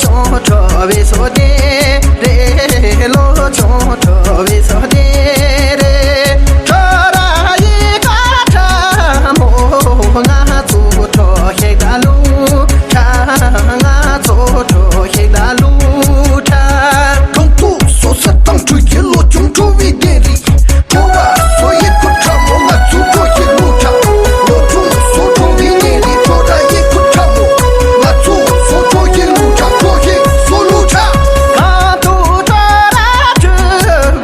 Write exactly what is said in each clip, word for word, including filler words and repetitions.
ཆུང་ཁྲོ་བའི་སོ་དེ་རེད། ལོ་ཆུང་ཁྲོ་བའི་སོ་དེ་རེད། ཁྲོ་ར་ཡི་ཁ་ཁྲ་མོ། ང་ཚོ་ཁྲོ་ཞིག་ད་ལུ་ཁྲ། ང་ཚོ་ཁྲོ་ཞིག་ད་ལུ་ཁྲ། གང་དུ་སོ་སར་དང་ཁྲོ་ཞིག་ལོ་ཆུང་ཁྲོ་བའི་དེ་རེད། ཁྲོ་ར་སོ་ཡི་ཁུ་ཁྲ་མོ། ང་ཚོ་ཁྲོ་ཞིག་ལུ་ཁྲ། ལོ་ཆུང་སོ་ཁྲོ་བའི་དེ་རེད། ཁྲོ་ར་ཡི་ཁུ་ཁྲ་མོ། ང་ཚོ་སོ་ཁྲོ་ཞིག་ལུ་ཁྲ། ཁྲོ་ཞིག་སོ་ལུ་ཁྲ། གང་དུ་ཁྲོ་ར་ཁྲོ་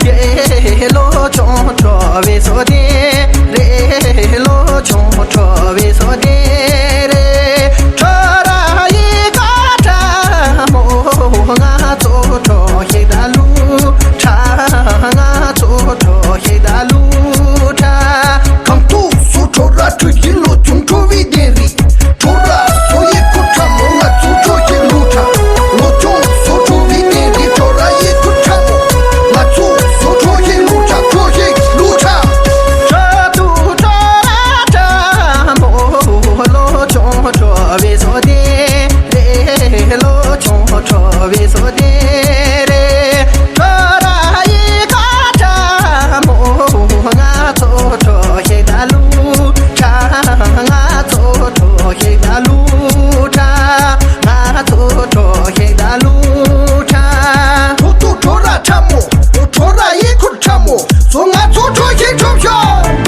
གེ། ལོ་ཆུང་ཁྲོ་བའི་སོ་དེ་རེད། ལོ་ཆུང་ཁྲོ་བའི་སོ་དེ་རེད། ཁྲོ་ར་ཡི་ཁ་ཁྲ་མོ། ང་ཚོ་ཁྲོ་ཞིག་ད་ལུ་ཁྲ། ང་ཚོ་ཁྲོ་ཞིག་ད་ལུ་ཁྲ། གང་དུ་སོ་ཁྲོ་ར་ཁྲོ་ཞིག་ལོ་ཆུང་ཁྲོ་བའི་དེ་རེད། ཁྲོ་ར་སོ་ཡི་ཁུ་ཁྲ་མོ། ང་ཚོ་ཁྲོ་ཞིག་ལུ་ཁྲ། ལོ་ཆུང་སོ་ཁྲོ་བའི་དེ་རེད། ཁྲོ་ར་ཡི་ཁུ་ཁྲ་མོ། ང་ཚོ་སོ་ཁྲོ་ཞིག་ལུ་ཁྲ། ཁྲོ་ཞིག་ལུ་ཁྲ། ཁྲོ་དུ་ཁྲོ་ར་ཁྲ་མོ། ལོ་ཆུང་ཁྲོ་བའི་སོ་དེ་རེད། ལོ་ཆུང་ཁྲོ་བའི་སོ་དེ་རེད། ཁྲོ་ར་ཡི་ཁ་ཁྲ་མོ། ང་ཚོ་ཁྲོ་ཞིག་ད་ལུ་ཁྲ། ང་ཚོ་ཁྲོ་ཞིག་ད་ལུ་ཁྲ། ང་ཚོ་ཁྲོ་ཞིག་ད་ལུ་ཁྲ། ཁྲོ་དུ་ཁྲོ་ར་ཁྲ་མོ། ཁྲོ་ར་ཡི་ཁུ་ཁྲ་མོ། སོ་ང་ཚོ་ཁྲོ་ཞིག་ཁྲོ་ཤོག།